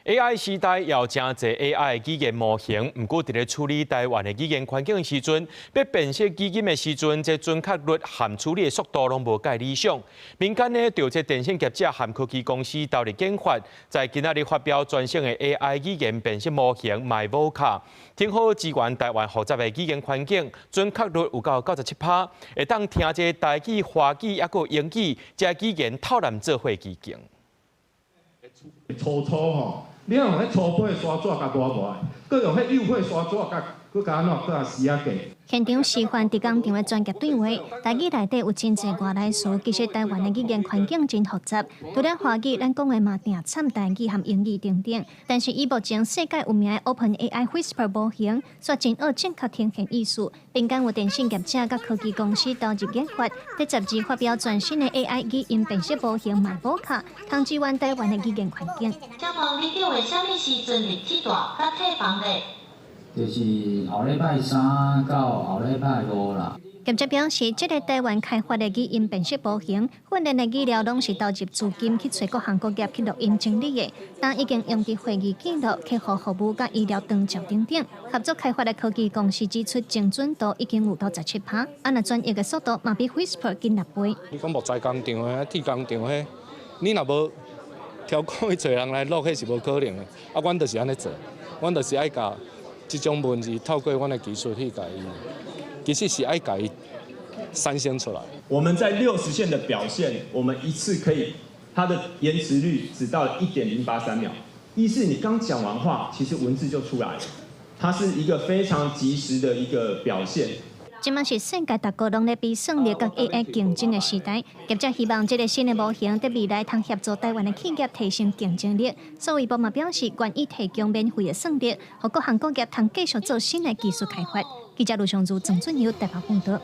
AI 時代有誠濟 AI 語言模型，毋過佇咧處理台灣的語言環境的時陣，欲辨識語音的時陣，這準確率和處理的速度攏無蓋理想。民間呢，著這電信業者和科技公司投入研發，在今仔日發表全新的 AI 語言辨識模型 MyVoca，挺好支援台灣複雜的語言環境，準確率有到97%，會當聽這台語、華語抑閣英語，這語言透濫做伙機能。粗粗吼，你欲用彼粗皮沙紙共磨磨，閣用彼幼皮沙紙共閣共按怎，閣共絲仔過。現場示範佇工場的專業對話，台語內底有真濟外來詞，其實台灣的語言環境真複雜。除了華語，咱講的嘛定摻台語和英語等等。但是以目前世界有名的 OpenAI Whisper 模型，卻真愛正確呈現意思。民間有電信業者佮科技公司投入研發，佇12發表全新的 AI 語音辨識模型 MyVoca，通支援台灣的語言環境。請問你叫的啥物時陣入去住佮退房咧？就是後禮拜三到後禮拜五啦。業者表示，這个台灣開發的語音辨識模型，訓練的語料攏是投入資金去揣各行各業去錄音整理的，但已經用佇會議記錄、客戶服務佮醫療長照等等。合作開發的科技公司指出，精準度已經有到17%，啊若轉譯的速度嘛比 Whisper 緊6倍。你講木材工廠的、鐵工廠彼，你若無挑過去揣人來錄，彼是無可能的。啊，阮就是按呢做，阮就是愛共這種文字透過阮的技術去共伊，其實是愛共伊產生出來。我們在60線的表現，我們一次可以，它的延遲率只到了1.083秒，意思你剛講完話，其實文字就出來了，它是一個非常即時的一個表現。這馬是世界各國攏咧比算力佮 AI 競爭的時代，業者希望這个新的模型佇未來通協助台灣的企業提升競爭力。數位部嘛表示，願意提供免費的算力，予各行各業通繼續做新的技術開發。記者盧尚如、鄭俊友台北報導。